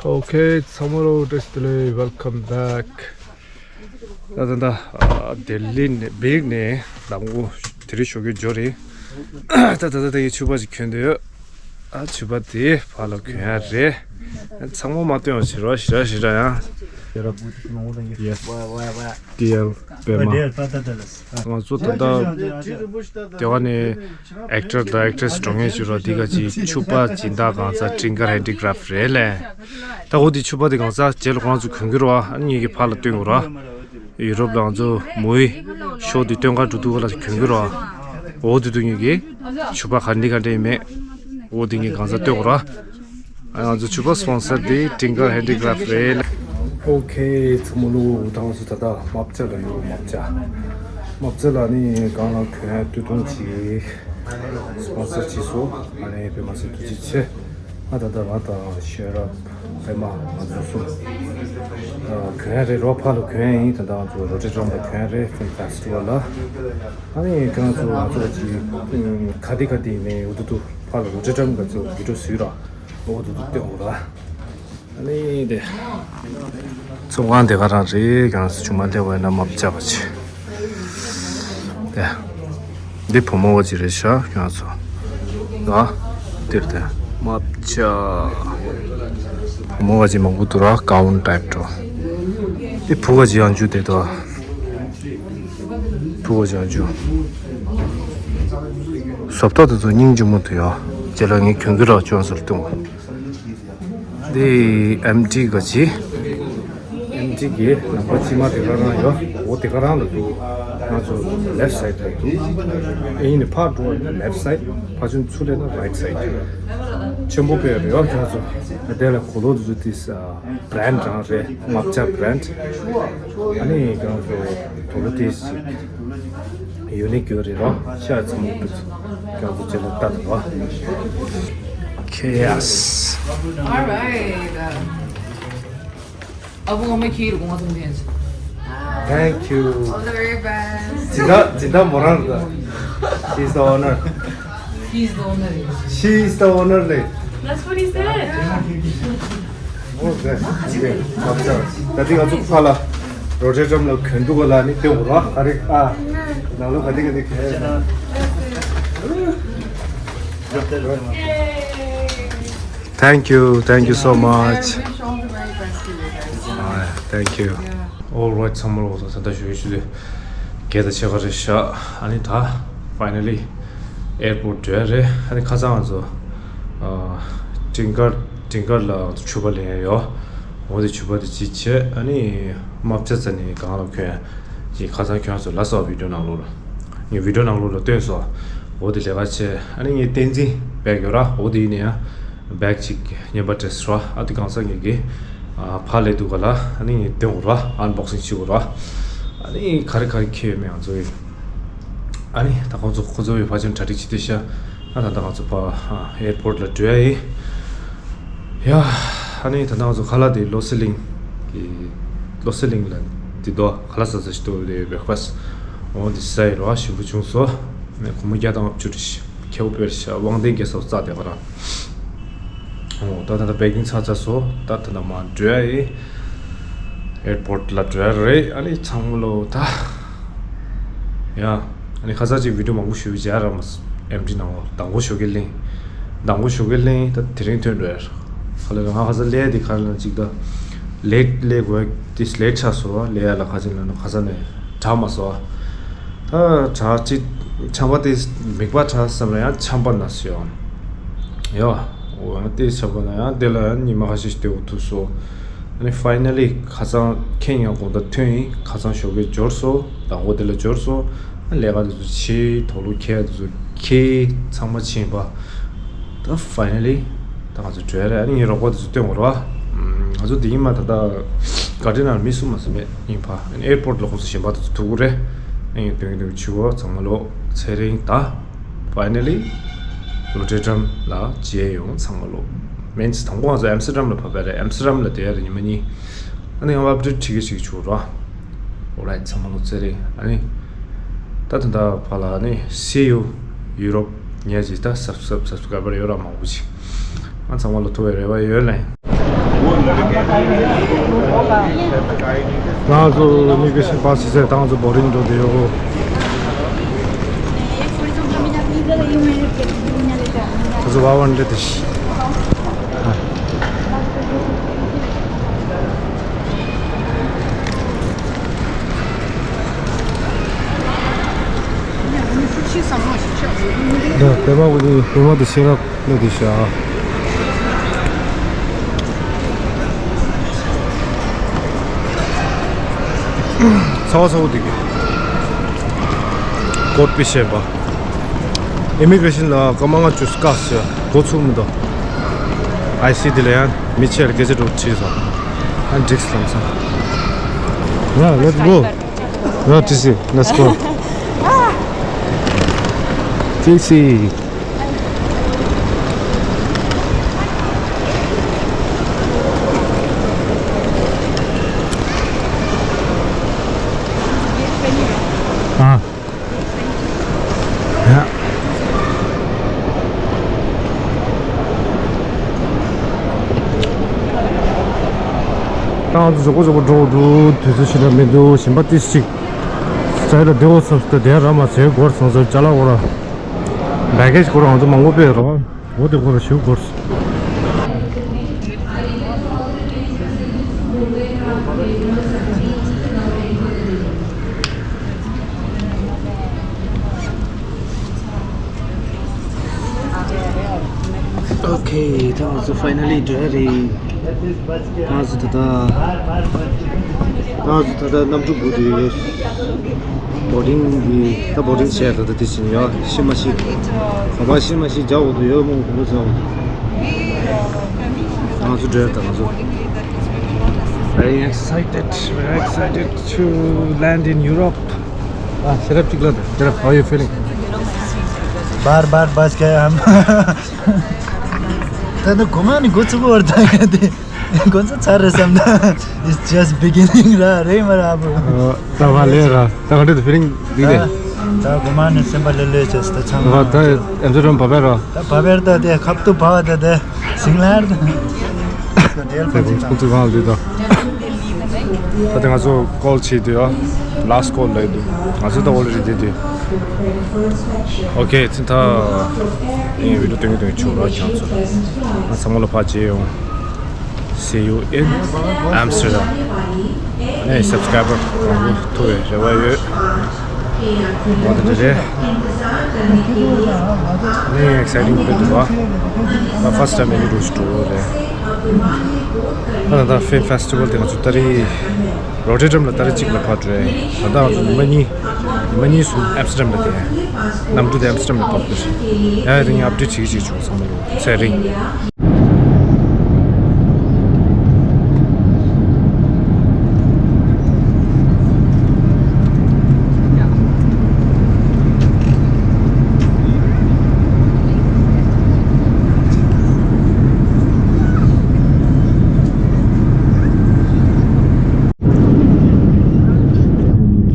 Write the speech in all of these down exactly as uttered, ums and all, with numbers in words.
Okay, ཚང་མ་ལོ་བཀྲ་ཤིས་བདེ་ལེགས། Welcome back. ད་ད་ད་ལྡི་ལི་ནས་བིག་ནས་ལམ་གོ་དེ་རིང་ཞོགས་ཀས་འབྱོར་རེད། ད་ད་ད་ད་ཡི་ཕྱུ་པ་ཅིག་གྱོན་འདོད་ཡོད། ཨ་ཕྱུ་པ་དེ་ཕར་ལ་གྱོན་ཡ་རེད། ཚང་མ་མ་སྟོན་བ་བྱེད་རོགས། ཞེ་དྲག་ཞེ་དྲག་ཡང་། Yes, ཏི་ཨེལ་པད་མ། ང་ཚོ་ད་ལྟ་ལྟེ་བ་ནས་ཨེག་ཊར་དང་ཨེག་ཊྲེ་སི་འགྲོ་མཁན་ཞིག་རོ། འདི་ག་ཅིག་ཕྱུ་པ་སྦྱིན་བདག་གང་ཚ་ཀྲིང་ཀར་ཧེན་ཌི་ཀ་རཕ་རེད་ལས། ད་འོ་དེ་ཕྱུ་པ་དེ་གང་ཚ་རྗེས་ལ་ཁོ་རང་ཚོ་གྱོན་གྱི་རོ། ཨ་ནི་ངེད་ཀྱི་ཕར་ལ་སྟོན་དགོས་རོ། ཡུ་རོབ་ལ་ང་ཚོ་མོའི་ཤོ་དེ་སྟོན་གར་འགྲོ་དུས་ག་ལ་གྱོན་གྱི་རོ། འོ་དེ་དུས་ངེད་ཀྱི་ཕྱུ་པ་ག་འདྲ་ག་འདྲ་ཡིན་མེད། འོ་དེ་ངེད་གང་ཚ་སྟོན་དགོས་རོ། ང་ཚོ་ཕྱུ་པ་སི་པོན་སར་དེ་ཀྲིང་ཀར་ཧེན་ཌི་ཀ་རཕ་རེད། ཨོ་ཁེ་ཚང་མ་ལོ། ད་ང་ཚོ་ད་ལྟ་མབ་ཅ་ལ་ཡོད། མབ་ཅ། མབ་ཅ་ལ་ནི་གང་ལ་གྱོན་ཡ་སྟོད་ཐུང་ཅིག་སི་པོན་སར་བྱས་སོང་། ཨ་ནི་པད་མ་ཚེ་ཐུགས་རྗེ་ཆེ། ཨ་ད་ལྟ་ང་དང་ཤེས་རབ་པད་མ་ང་ཚོ་གསུམ་གྱོན་ཡ་རེད་རོ། ཕར་ལ་གྱོན་ཡ་ཡིན། ད་ལྟ་ང་ཚོ་རོ་ཊར་ཌམ་ལ་གྱོན་ཡ་རེད། ཕིལམ་ཕེ་སི་ཊི་ཝལ་ལ། ཨ་ནི་ཁྱེད་རང་ཚོ་ང་ཚོ་ཅིག་ག་དེ་ག་དེ་ནས་འོ་དུ་དུ་ཕར་ལ་རོ་ཊར་ཌམ་ག་ཚོ་བི་ཌིའོ་བཟོས་ར། འོ་དུ་དུ་སྟོན་འོ་ར། ཨ་ནི་དེ་ཚོང་ཁང་དེ་ག་རང་རེད། ཁྱེད་རང་ཚོ་ཆུང་མ་སླེབས་པ་ཡིན་ན་མབ་ཅ་བ་ཆེ། དེ་འདི་བུ་མོ་བ་ཅིག་རེད་ཤག་ཁྱེད་རང་ཚོ། ང་འདིར་དེ་མབ་ཅ། བུ་མོ་བ་ཅིག་མང་པོ་འདུག་ར། གའུན་ཊའིབ་འགྲོ། འདི་བུ་བ་ཅིག་ཡང་འཇུ་དེ་དོ། ཕྲུ་གུ་ཅང་ཅུ། བཟོ་ལྟ་དེ་ཚོ་སྙིང་རྗེ་མོ་འདུག་ཡ། རྗེས་ལ་ངས་གྱོན་གྱི་ར་ཅུང་ཟད་སྟོན། འདི་ཨེམ་ཌི་ག་ཅི། ཨེམ་ཌི་གི་ནང་པ་ཕྱི་མ་དེ་ག་རང་ཡོད། འོ་དེ་ག་རང་ལ་འདུག་ང་ཚོ་ལེཕ་སའིཌ་ལ་འདུག་ཨེ་ཡིན་ནི་ཕར་འགྲོ་བ་ཡིན་ན་ལེཕ་སའིཌ། ཕར་ཕྱིན་ཚུར་སླེབས་ན་རའིཊ་སའིཌ། ཆེན་པོ་དཔེ་རེད་ཡ། ཁྱེད་ཚོ་དེ་ལ་གོ་ལོ་དེ་ཚོ་དེ་བྷ་རེན་ཌི་རང་རེད། མབ་ཅ་བྷ་རེན་ཌི། ཨ་ནི་ཁྱེད་ཚོ་དོ་ལོ་དེ་ཞིག་ཡོད་ནི་གྱོད་རེད་རོ། ཤ་ཚང་མ་པུས་ཀྱང་ཚོ་ཅེ་ལོ་ལྟ་དུ་བ། Chaos. All right. ཨ་བུ་ངོ་མ་ཁྱེད་རུ་གོང་ཚོང་ཅན། Thank you. All the very best. ཇི་ལྟ་ཇི་ལྟ་མོ་རང་ད། She's the owner. He's the owner. She is the owner ལེ། That's what he said. ཨོ་ཟེར། ད་ཐེངས་ང་ཚོ་ཕ་ལ་རོ་ཊེ་ཊམ་ལ་གོན་འདུག་ག་ལ་ནི་དེ་འོ་ར་ག་རེ་ཨ། ནང་ལོ་ག་དེ་ག་དེ་ག་རེ། Thank you, thank you so much. I wish all the very best to you guys. Alright, thank you. Yeah. Alright, ཚང་མ་ལོ་ད་ད་ཞུ་ཞུ་དེ་གལ་ད་ཆེ་ག་རེ་ཤག་ཨ་ནི་ད་finally airport འགྲོ་ཡ་རེད། ཨ་ནི་ཁ་སང་ང་ཚོ་ཀྲིང་ཀར་ཀྲིང་ཀར་ལ་ཕྱུ་པ་ལེན་ཡ་ཡོད། འོ་དེ་ཕྱུ་པ་དེ་གཅིག་བྱས། ཨ་ནི་མབ་ཅ་ཙ་ནི་གང་ལ་གྱོན་ཡ་ཅིག་ཁ་སང་གྱོན་སོང་། ལ་སོགས་བི་ཌིའོ་ནང་ལོགས་ལ་ངས་བི་ཌིའོ་ནང་ལོགས་ལ་སྟོན་སོང་། འོ་དེ་ལས་ཀ་བྱས། ཨ་ནི་ངས་བསྟན་འཛིན་བེག་ཡོད་ར། འོ་དེ་ཡིན་ནའི་ཡང་བེག་ཅིག་རྔན་པ་སྤྲད་སོང་ར། ཨ་དེ་གང་ས་ངས་ཀྱི་ཕར་སླེབས་དུས་ག་ལ་ཨ་ནི་ངས་སྟོན་དགོས་ར། ཨན་བོག་སིང་བྱེད་དགོས་ར། ཨ་ནི་ག་རེ་ག་རེ་ཁྱེར་ཡོད་མེད་ང་ཚོ་ཡིན། ཨ་ནི་ད་ཁོང་ཚོ་ཁོ་ཚོ་ཡི་ཕ་ཆེན་གྲ་སྒྲིག་བྱེད་དུས་ཤ། ཨ་ད་ད་ང་ཚོ་ཕ་ཨེར་པོར་ཊི་ལ་འགྲོ་ཡ་ཡིན། ཡ། ཨ་ནི་ད་ད་ང་ཚོ་ཁ་ལག་དེ་ལོ་སི་ལིང་གི་ལོ་སི་ལིང་ལ་དེ་དོ་ཁ་ལག་ས་ས་ཞིག་ཏུ་དེ་བེག་ཕ་སི་འོ་དེ་ཟ་ཡི་རོ། ཨ་ཞིམ་པོ་བྱུང་སོང་། ཨ་ནི་སྒོར་མོ་བརྒྱ་དང་ལྔ་བཅུ་རེ་ཞིག་ཁེ་བོ་དཔེར་ཤ་དབང་ལྡན་རྒྱལ་ས་རྩ་དེ་ག་ར། འོ་ད་ད་ད་པེ་ཀིང་ཚར་ཚར་སོང་། ད་ད་ད་མ་འགྲོ་ཡ་ཡིན། ཨེར་པོར་ཊི་ལ་འགྲོ་ཡ་རེད། ཨ་ནི་ཚང་མ་ལོ་ད། ཡ། ཨ་ནི་ཁ་སང་ཅིག་བི་ཌིའོ་མང་པོ་ཞུ་བྱས་ར་མ་སོང་། ཨེམ་ཌི་ནང་ལོགས་མདང་དགོང་ཞོགས་ཀས་གླེང་། མདང་དགོང་ཞོགས་ཀས་གླེང་། ད་དེ་རིང་ཐོན་འགྲོ་ཡ་ར། ཁ་ལ་ང་ཁ་སང་ལས་དེ་ཁ་ལ་ཅིག་ད། ལེཊ་ལས་དགོས་དེ་ལེཊ་ཆགས་སོང་བ། ལས་ཡ་ལ་ཁ་ཅིག་ལ་ན་ཁ་སང་ནས་དྲག་མ་སོང་བ། ད་དྲག་ཅིག་ཆམ་པ་དེ་མིད་པ་དྲག་བསམ་ལ་ཡང་ཆམ་པ་ན་སོང་ཡ། ཡ། འོ་ཡང་དེ་ཆམ་པ་ན་ཡང་དེ་ལ་ཡང་ཉི་མ་ཁ་ཤས་ཤིག་སྡོད་དགོས་ཐུག་སོང་། ཨ་ནི་ཕའི་ནལ་ལི་ཁ་སང་ཁེ་ཉིན་དགོང་དག་ཐོན་ཡིན། ཁ་སང་ཞོགས་ཀས་འབྱོར་སོང་། མདང་དགོང་དེ་ལ་འབྱོར་སོང་། ཨ་ལས་ཀ་དེ་ཚོ་བྱས། དོགས་སློང་འཁྱེར་དེ་ཚོ་འཁྱེར་ཚང་མ་ཕྱིན་པ། ད་ཕའི་ནལ་ལི་ད་ང་ཚོ་འགྲོ་ཡ་རེད། ཨ་ནི་ངའི་རོགས་པ་དེ་ཚོ་སྟོན་དགོས་རེད་བ། ང་ཚོ་དེ་ཡིན་མ་ད་ལྟ་ག་རེ་ན་མི་སུ་མ་སུ་མེད་ཡིན་པ། ཨ་ནི་ཨེར་པོར་ཊི་ལ་ཁོང་ཚོ་གཞན་པ་དེ་ཚོ་ཐུག་གི་རེད། ཨ་ནི་སྟོན་གྱི་འདུག་ཆུ་བོ་ཚང་མ་ལོ་ཚེ་རིང་ད། ཕའི་ནལ་ལི་རོ་ཊར་ཌམ་ལ་མཇལ་ཡོང་ཚང་མ་ལོ། མིན་སི་དང་པོ་ང་ཚོ་ཨེམ་སི་ཊར་ཌམ་ལ་བབས་པ་རེད། ཨེམ་སི་ཊར་ཌམ་ལ་བསྡད་ཡ་རེད་ཉི་མ་གཉིས། ཨ་ནི་ཡང་ཨབ་ཌེཊ་ཁྲིད་གི་ཞིག་བྱུང་རོ། ཨོ་རའིཊ་ཚང་མ་ལོ་ཚེ་རིང་། ཨ་ནི་ད་ད་ད་ཕ་ལ་ཨ་ནི་སི་ཡུ་ཡུ་རོབ་ཉེ་ཅིག་ད་སབ་སབ་སབ་སི་ཀ་རའི་བར་ཡོད་ར་མང་པོ་ཅིག་ཨ་ཚང་མ་ལོ་ཐུག་པའི་རེ་བ་ཡོད་ལེ། ང་ཚོ་མི་གི་ཤི་པ་སི་ཟེར་ཏང་ཚོ་བོ་རིང་འགྲོ་དེ་ཡོད། ང་ཚོ་བ་བན་འདྲེ་དེ་ཤི། འདི་པད་མ་བུ་དེ་པད་མ་དེ་ཤེས་རབ། ལོ་དེ་ཤ། ཚ་བ་ཚ་བོ་དེ་གི། ཀོད་པི་ཤེས་པ། ཨི་མི་གྷི་རེ་ཤན་ལ་སྐར་མ་ལྔ་བཅུ་སྐར་ཟེར་འགོ་ཚུགས་མི་འདུག་ཨའི་སི་དེ་ལ་ཡང་མི་ཆེར་སྐད་ཆ་འགྲོ་ཁྲིད་སོང་། ཨ་འགྲིག་སོང་ས། Yeah, let's go. Yeah, T C, let's go. T C. ཨ། ཡ། ཏང་ཙུ་ཞོག་པོ་ཞོག་པོ་འགྲོ་འདུག་དུས་ཚོད་ཕྱིན་ན་མི་འདུག་གཞན་པ་ཏིས་ཅིག་ས་ཡ་ལ་བདེ་བོ་སོང་སྟེ་དེ་ར་མ་ཟེར་སྐོར་སོང་ཟེར་ཅ་ལག་སྐོར་བེ་གེ་ཇི་སྐོར་ང་ཚོ་མང་པོ་སྤེལ་རོགས། འོ་དེ་ཁོ་ར་ཞུ་དགོས། Okay, ད་ང་ཚོ་finally འགྲོ་ཡ་རེད། ད་ང་ཚོ་ད་ལྟ་ད་ང་ཚོ་ད་ལྟ་གནམ་གྲུ་སྒུག་བསྡད་ཡོད། བོ་ཌིང་གི་ད་བོ་ཌིང་བྱས་ད་ལྟ་དེ་བཞིན་ཡོད། ཤི་མ་ཤི་ག་པར་ཤི་མ་ཤི་རྒྱག་འོག་ཏུ་ཡོད་མོ་གོ་ཚོད། ང་ཚོ་འགྲོ་ཡ་ད་ང་ཚོ། Very excited, very excited to land in Europe. ཨ། ཤེས་རབ་ཅིག་ལ་དེ། ཤེས་རབ། How you feeling? बार बार बच गए हम। ད་ནི་གོ་མ་ནི་འགོ་ཚུགས་པར་ད་ཡ་དེ། འགོ་ཚུགས་ཚར་རེད་བསམ་ན། It's just beginning ར་རེད་མ་ར་བུ། ད་བ་ལེ་ར་ད་ག་འདྲ་དུ་ཕི་རིང་འདི་ལེ། ད་གོ་མ་ནི་སེམས་པ་ལེ་ལེ་བྱས་ད་ཚང་མ། ད་ཨེམ་ཆི་རོམ་བ་བེ་ར། ད་བ་བེར་ད་དེ་ཁབ་ཏུ་བ་ད་དེ་སིང་ལར་ད། ཁོང་ཚོ་གང་ལ་འདུག་ད། ད་ལྟ་ང་ཚོ་ཀོལ་བྱེད་དུས་ཨ། ལཱ་སི་ཊི་ཀོལ་ལ་ཡོད་དུས། ང་ཚོ་ད་ཨོ་ལེ་རེ་ཌི་དུས། ཨོ་ཁེ། ཚིན་ཐ། ཨིན་བི་ཌི་ཡོ་སྟོན་གི་སྟོན་གི་བྱུང་ར་ཁྱང་ཚོ། ང་ཚང་མ་ལ་ཕ་རྗེས་ཡོང་། See you in Amsterdam. ཨེ་སབ་སི་ཀ་རའི་བར་གང་པོ་ཐུབ་པའི་རེ་བ་ཡོད། འོ་དེ་འདྲ་རེད། ནི་ཨེག་སའི་ཊིང་འདུག་པ། ང་ཕར་སི་ཊི་ཊའིམ་ཡིན་འགྲོ་ཞིག་འགྲོ་རེད། ད་ད་ལྟ་ཕིལམ་ཕེ་སི་ཊི་ཝལ་དེ་ང་ཚོ་ཏ་རིག་རོ་ཊར་ཌམ་ལ་ཏ་རིག་གཅིག་ལ་ཕར་འགྲོ་ཡ་ཡིན། ད་ལྟ་ང་ཚོ་ཉི་མ་གཉིས། ཉི་མ་གཉིས་གསུམ་ཨེམ་སི་ཊར་ཌམ་ལ་བསྡད་ཡ། གནམ་གྲུ་དེ་ཨེམ་སི་ཊར་ཌམ་ལ་བབས་འགྲོ་ཞིག་ཡ་ཡ། དེ་ངས་ཨབ་ཌེཊ་བྱེད་ཀྱི་བྱེད་ཀྱི་བྱུང་ཚང་མ་ལོ་ཚེ་རིང་།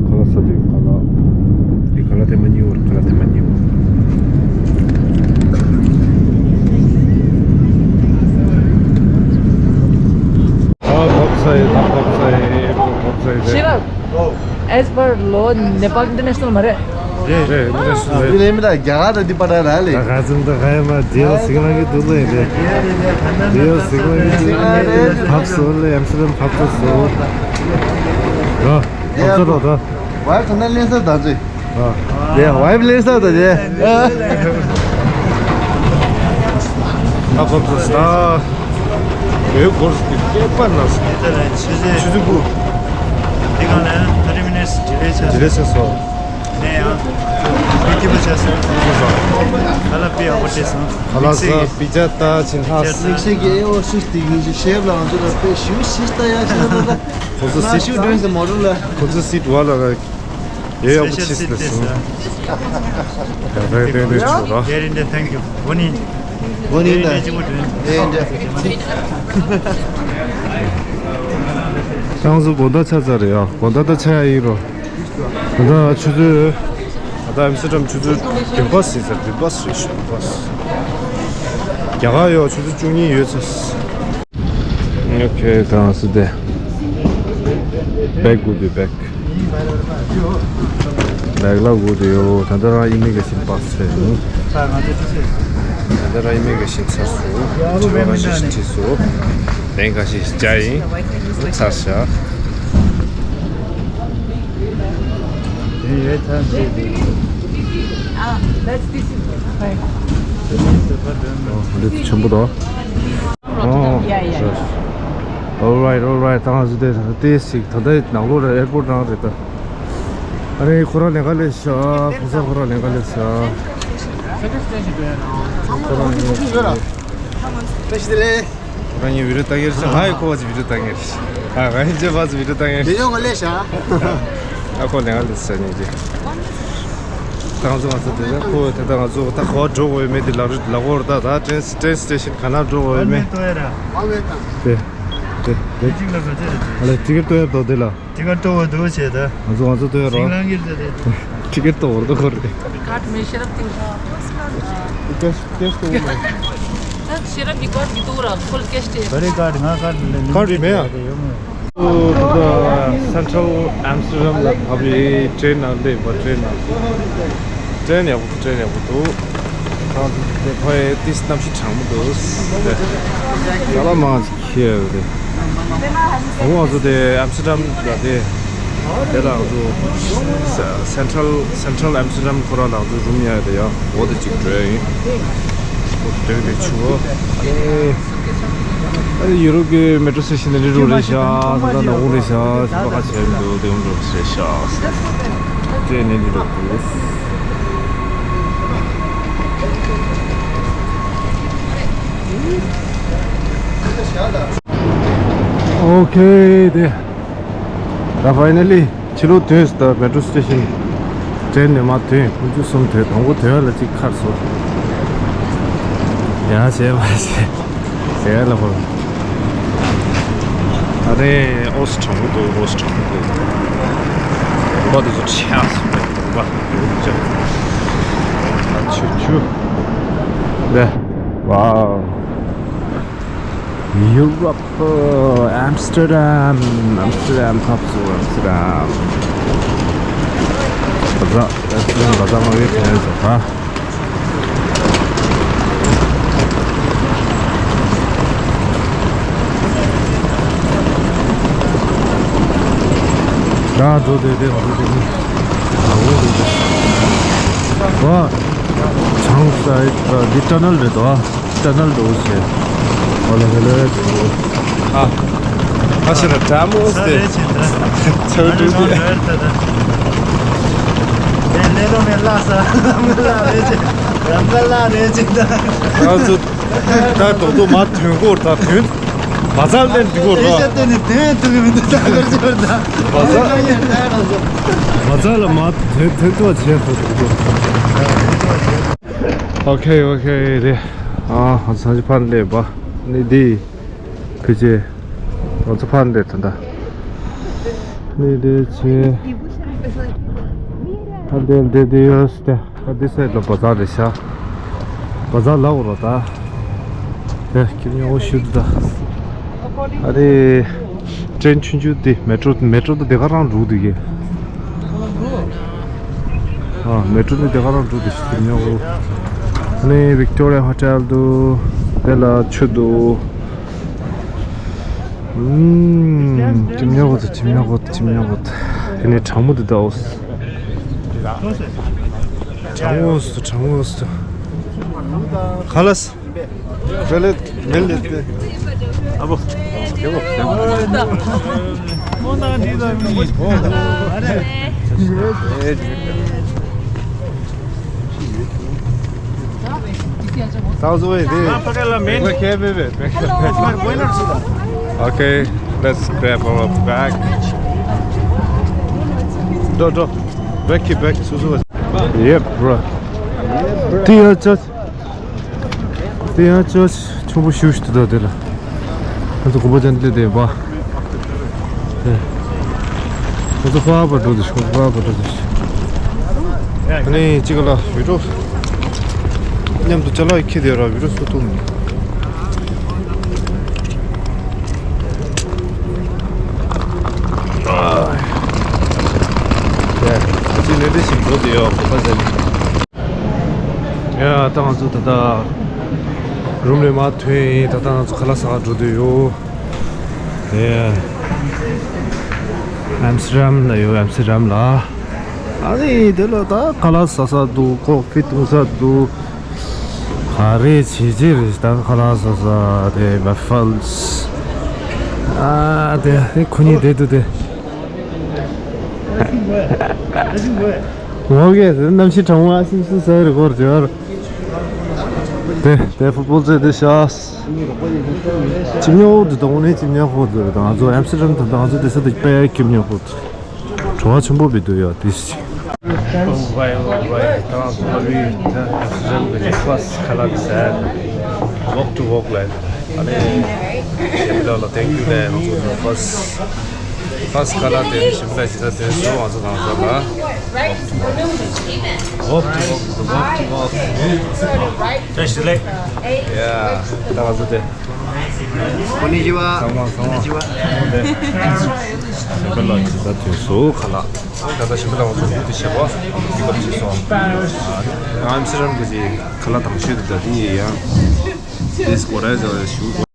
ཁ་ལག་ཟ་དུས་ཁ་ལག་འདི་ཁ་ལག་དེ་མ་ཉེ་བར། ཁ་ལག་དེ་མ་ཉེ་བར། ད་བབས་ཚར་ཡིན། ད་བབས་ཚར་ཡིན། བབས་ཚར་ཡིན། ཤེས་རབ། As per law ནེ་པཱལ་ཨིན་ཊར་ནེ་ཤ་ནལ་མ་རེད། རེད་རེད། ཨིན་ཊར་ནེ་ཤ་ནལ་རེད། འདི་ལས་མི་ད་རྒྱ་གར་ད་འདི་པ་ད་ར་ལས། ད་ག་ཙམ་ད་ག་ཡ་མ་ཌི་ཨེལ་སིང་ལང་གི་འདུག་ལོ་ཡིན་རེད། ཌི་ཨེལ་སིང་ལང་གི་འདུག་ལོ་ཡིན་རེད། ཕབ་སོང་ལེ། ཨེམ་སི་ཊར་ཌམ་ཕབ་སོང་། ར། ཕབ་སོང་ར་ད། ཝའི་ཕི་ད་ལན་ས་ད་ཚོད། ར། ཡ་ཝའི་ཕི་ལན་ས་ད་ཚོད། ད་ཕབ་སོང་ད། བོད་སྐོར་གྱི་སྐད་པ་ན་སྐད་ཆ་ལ་ཆུ་ཚོད་ཆུ་ཚོད་དགུ། འདི་ག་ལ་thirty minutes delay ཆགས། ཌི་ལེ་ཆགས་སོང་། ནས་ཡང་བི་ཀི་པ་ཆགས་སོང་། ཁ་ལག་པི་ཨ་བ་ཏེ་སོང་། ཁ་ལག་ས་པི་ཛ་ད་ཕྱིན་ལྷག་སི། མིག་སི་གི་ཨེ་ཨོ་སིས་དེ་ཡིན་ཞེས་ལ་ང་ཚོ་ལ་དཔེ་ཞུ་ཤིས་ད་ཡ་ཤི་ལ་ད། ཁོ་ཚོ་སི་ཤུ་ཌོན་སི་མོ་ཌལ་ལ། ཁོ་ཚོ་སི་ཊི་བ་ལ་ར། ཡོད་ཡག་པོ་ཕྱིས་ལ་སོང་། ཡ་ད་ཡོད་ཡོད་ཆུ་ར། Air India, thank you. Good evening. Good evening. Air India གཅིག་པོ་འདྲ། Air India། ཁྱང་ཚོ་དགོང་དག་ཆ་ཚར་རེད་ཡ། དགོང་དག་ད་ཆ་ཡ་ཡིན་རོ། དགོང་དག་ཆུ་ཚོད། ད་ལྟ་ཨེམ་སི་ཊར་ཌམ་ཆུ་ཚོད་བདུན་པ་ཟིན་ཚར། བདུན་པ་ཟིན་ཤག་བདུན་པ་ཟིན། རྒྱ་གར་ཡོད་ཆུ་ཚོད་བཅུ་གཉིས་ཡོད་ཚར། ང་ ཨོ་ཁེ། ད་ང་ཚོ་དེ་བེག་སྒུག་དུས་བེག་བེག་ལ་སྒུག་དུས་ཡོད། ད་ལྟ་རང་ཨི་མི་གི་ཤིན་པ་སེ་ཡིན། ད་ལྟ་རང་ཨི་མི་གི་ཤིན་ཚར་སོང་། ཆོས་པ་ཞིག་ཁྲིད་སོང་། ལན་ཁ་ཤས་ཤིག་བྱ་ཡིན། ཚར་ཤག་འདི་ཆེན་པོ་དང་། ཨོ། Yeah, yeah. All right, all right. ད་ང་ཚོ་དེ་དེ་ཞིག་ད་ལྟ་ནང་ལོགས་ལ་ཨེར་པོར་ནང་རེད་ད། ཨ་རེ། ཁོ་རང་ལེན་ག་ལས་ཤག་ཕོ་གསར་ཁོ་རང་ལེན་ག་ལས་ཤག་ཁོ་རང་ལེན། ཁོ་རང་ཉིད་བི་ཌིའོ་ལྟ་གི་རེད་ཤག་ང་ཡི་ཁོ་བ་ཅི་བི་ཌིའོ་ལྟ་གི་རེད་ཤག་ཨ། ང་ཡི་ཇེ་བ་ཅི་བི་ཌིའོ་ལྟ་གི་རེད་ཤག་ཨ། ཁོ་ལེན་ག་ལས་ཤག་ཉིན་གཅིག་ད་ང་ཚོ་ང་ཚོ་དེ་ལ་ཁོ་དེ་ད་ང་ཚོ་ད་ག་པར་འགྲོ་དགོས་ཡོད་མེད་དེ་ལབ་རེད། ལབ་དགོས་རེད། ད་ད་ཏྲེན་ཏྲེན་སི་ཊེ་ཤན་ག་ན་འགྲོ་དགོས་ཡོད་མེད་དེ་དེ་དེ་ཅིག་ལ་ག་ཚད་རེད། ཨ་ལས་ཅིག་གི་ལྟོས་ཡ་དོ་དེ་ལ། ཅིག་གི་ལྟོ་བ་དོ་བྱས་ད། ང་ཚོ་ང་ཚོ་ལྟོས་ཡ་རོ། ཅིག་ལང་གི་རེད་དེ། ཅིག་གི་ལྟོ་བར་དོ་ཁོ་རེད། ཁ་ཊ་མེད་ཤེས་རབ་ཏིང་། ཀེཤ་ཀེཤ་དོ་མ། ད་ཤེས་རབ་ཀྱི་ཁ་ཊ་གི་དོ་ར་ཁོལ་ཀེཤ་ཏེ། བ་རེ་ཁ་ཊ་ང་ཁ་ཊ་ལེན་ཁ་ཊ་རེད་མེད་ཡ། ཡོང་མོད། ད་སེན་ཊྲལ་ཨམ་སི་ཊར་ཌམ་ལ་བབས་ཡོད། ཏྲེན་ནང་སླེབས་པ། ཏྲེན་ནང་། ཏྲེན་ཡག་པོ་འདུག་ཏྲེན་ཡག་པོ་འདུག་ད་དེ་ཕ་ཡི་ཏིས་གནམ་གཤིས་གྲང་མོ་འདུག་ད་ལ་མང་ཅིག་ཁྱེར་ཡོད་རེད། ཨོ་ང་ཚོ་དེ་ཨམ་སི་ཊར་ཌམ་ལ་དེ་དེ་ལ་ང་ཚོ་སེན་ཊྲལ་སེན་ཊྲལ་ཨམ་སི་ཊར་ཌམ་ཁོ་ར་ལ་ང་ཚོ་རུམ་ཉར་ཡ་དེ་ཡ་འོ་དེ་ཅིག་འགྲོ་ཡ་ཡིན། འོ་དེ་དེ་ཆུ་བོ། ཨ་ནི་ཡུ་རོབ་ཀྱི་མེ་ཊྲོ་སི་ཊེ་ཤན་ནི་རི་རུ་རེད་ཤག་ད་ནག་ཁུང་རེད་ཤག་ཞིག་པ་ཁ་བྱས་འདུག་དེ་འོང་འགྲོ་རེད་ཤག་ཅེས་ནས་འདི་རུ་འདུག་ཨོ་ཁེ། དེ་ད་ཕའི་ནལ་ལི། ཕྱི་ལོགས་ཐོན་སོང་། ད་མེ་ཊྲོ་སི་ཊེ་ཤན་ཏྲེན་ནས་མར་ཐོན། དགུ་བཅུ་གསུམ་ཐོན། དང་པོ་ཐོན་ཡ་ལ་གཅིག་ཁར་སོང་། ཡ་བྱས་མ་བྱས་ཡ་ལ་བོར། ཨ་རེ། ཨོ་སི་གྲང་མོ་འདུག་ཨོ་སི་གྲང་མོ་འདུག་པ་དེ་ཚོ་ཆགས་སོང་། པ་ཆུ་ཆུ་ཆུ། ལེ། ཝའོ། ཡུ་རོབ། ཨམ་སི་ཊར་ཌམ། ཨམ་སི་ཊར་ཌམ། ཕབ་སོང་ཨམ་སི་ཊར་ཌམ། བ་ཛ། ཨམ་སི་ཊར་ཌམ་བ་ཛ་མ་བའི་ཕན་ཡོད་ཟེར་ད། ད་འགྲོ་དེ་དེ་མ་འགྲོ་དེ་ནི། ཨ་འོ་དེ་དེ། ཝ། བྱང་སའི་ཌི་ཊ་ནལ་རེད་དོ། ཊ་ནལ་འགྲོ་བྱེད། ཨོ་ལེ་ཧེ་ལེ། ཨ། ཨ་ཤི་ར་ཏྲ་མོ་སྟེ། ཚེ་བ་ཏུ་ཏི། ལེ་ལོ་མེ་ལ་ས་ལ་མེ་ལ་རེ་ཅི། རང་ག་ལ་རེ་ཅི་ད། ང་ཚོ་ད་རྡོག་རྡོག་མ་ཐོན་སྐོར་ད་ཐོན། བ་ཛ་ལེན་འདི་སྐོར་ཨེ་ཤ་ད། ཏོན་ནི་དོན་ཐུག་གི་མི་འདུག་ད་གར་ཅོར་ད། བ་ཛ། བ་ཛ་ལ་མ་ཐོན་ཐོན་ཐུབ་བྱས་ཐུབ་ཐུབ། ཨོ་ཁེ་ཨོ་ཁེ་རེད། ཨ་ཧ་སང་ཅི་ཕན་ལེ་བ་ནི་དེ། ཕི་ཅི། ང་ཚོ་ཕར་འདིར་ད་ལྟ། འདི་འདི་ཆེ། ཕར་འདིར་འདི་འདི་ཡོད་སྟེ། ཨ་འདི་སའིཌ་ལ་བ་ཛར་རེད་ཤག་བ་ཛར་ལ་འོ་ར་ད། དེ་ཁྱིམ་ཉོ་ཞུ་འདུག་ད། ཨ་རེ། ཏྲེན་ཆུང་ཆུང་འདི་མེ་ཊྲོ་མེ་ཊྲོ་འདི་དེ་ག་རང་འགྲོ་འདུག་གི་ཨ་མེ་ཊྲོ་འདི་དེ་ག་རང་འགྲོ་འདུག་ཁྱིམ་ཉོ། ཨ་ནི་ཝིག་ཊོ་རི་ཡ་ཧོ་ཊེལ་འདུག་དེ་ལ་ཆུ་འདུག་ཨུམ། ཁྱིམ་ཉོ་གོ་ཐུ། ཁྱིམ་ཉོ་གོ་ཐུ། ཁྱིམ་ཉོ་གོ་ཐུ། དེ་ནས་གྲང་མོ་དེ་ད་འོ། གྲང་མོ་སུ། གྲང་མོ་སུ། ཁ་ལ་སི། བེ་ལེ་བེ་ལེ་ཏེ། ཨ་བོ། དེ་བོ། མོ་ན་འདི་ད་མི། ཨ་རེ། ཨེ། That was the way they. Okay, let's grab our bag. Do, do. Back it, back it. Yep, bro. Tia, tia. དེ་ཡང་ཅོ་ཆུང་པོ་ཞུ་ཞུ་དུ་ད་དེ་ལ། ང་ཚོ་གོམ་པ་ཅན་དེ་དེ་བ། ང་ཚོ་ཕ་བ་འགྲོ་དུ་ཤོག་ཕ་བ་འགྲོ་དུ་ཤོག་ཨ་ནི་གཅིག་ལ་བི་རོ། མཉམ་དུ་ཅ་ལག་ཁྱེར་དེ་ར་བི་རོ་སུ་ཐུང་། ད་ལྟ་ང་ཚོ་ད་ལྟ་རུམ་ལས་མར་ཐོན་ཡིན། ད་ལྟ་ང་ཚོ་ཁ་ལག་ཟ་ག་འགྲོ་འདོད་ཡོད། དེ་ཨམ་སི་ཊར་ཌམ་ལ་ཡོད། ཨམ་སི་ཊར་ཌམ་ལ། ཨ་ནི་དེ་ལ་ད་ཁ་ལག་ཟ་ས་འདུག་ཀོ་ཕི་འཐུང་ས་འདུག་ག་རེ་བྱེད་ཅི་རེད། ད་ཁ་ལག་ཟ་ས་དེ་ཝེ་ཕལ་སི། ཨ་དེ་ཁོ་གཉིས་བསྡད་འདུག་དེ། ངོ་གས་གནམ་གཤིས་གྲང་མོ་ཨ་སིམ་སིམ་ཟ་རེད་གོ་རེད་ཡོད། དེ་དེ་ཕུཊ་བོལ་རྩེད་དེ་ཤག་ཅིམ་ཉོ་འོག་ཏུ་དང་ནི་ཅིམ་ཉོ་འོག་ཏུ་རེད། ང་ཚོ་ཨམ་སི་ཊར་ཌམ་དང་ང་ཚོ་དེ་ས་དེ་དཔེ་ཁྱིམ་ཉོ་འོག་ཏུ་བྲོ་བ་ཆེན་པོ་བི་འདུག་ཡོད་དེ། ཨོ་བྷའི་ཨོ་བྷའི། ད་ང་ཚོ་ལ་བི་ད་ཨམ་སི་ཊར་ཌམ་གི་ཕར་སི་ཊི་ཁ་ལག་ཟ། ཝོག་ཊུ་ཝོག་ལ། ཨ་ནི་ཞིམ་ལ་ལ་ཐེང་ཀྱུ་ལ། ང་ཚོ་ཕར་སི་ཕར་སི་ཊི་ཁ་ལག་དེ་ནི་ཞིམ་ལ་ཇི་ལྟར་དེ་སུ་ང་ཚོ་ནང་ཟ་ལ། ཝོག་ཊུ་ཝོག་ཝོག་ཊུ་ཝོག་བཀྲ་ཤིས་བདེ་ལེགས། ཡ། ད་ང་ཚོ་དེ།こんにちは。こんにちは。ཞིམ་པ་ལ་ཇི་ལྟར་དེ་སུ་ཁ་ལག་ད་ལྟ་ཞིམ་པ་ལ་ང་ཚོ་བུ་དེ་བྱེད་པ། ཨམ་སི་ཊར་ཌམ་གི་ཁ་ལག་དང་ཤོས་དེ་ད་དེ་ཡིན་ཡ། དེ་སྐོར་ར་ཞུ།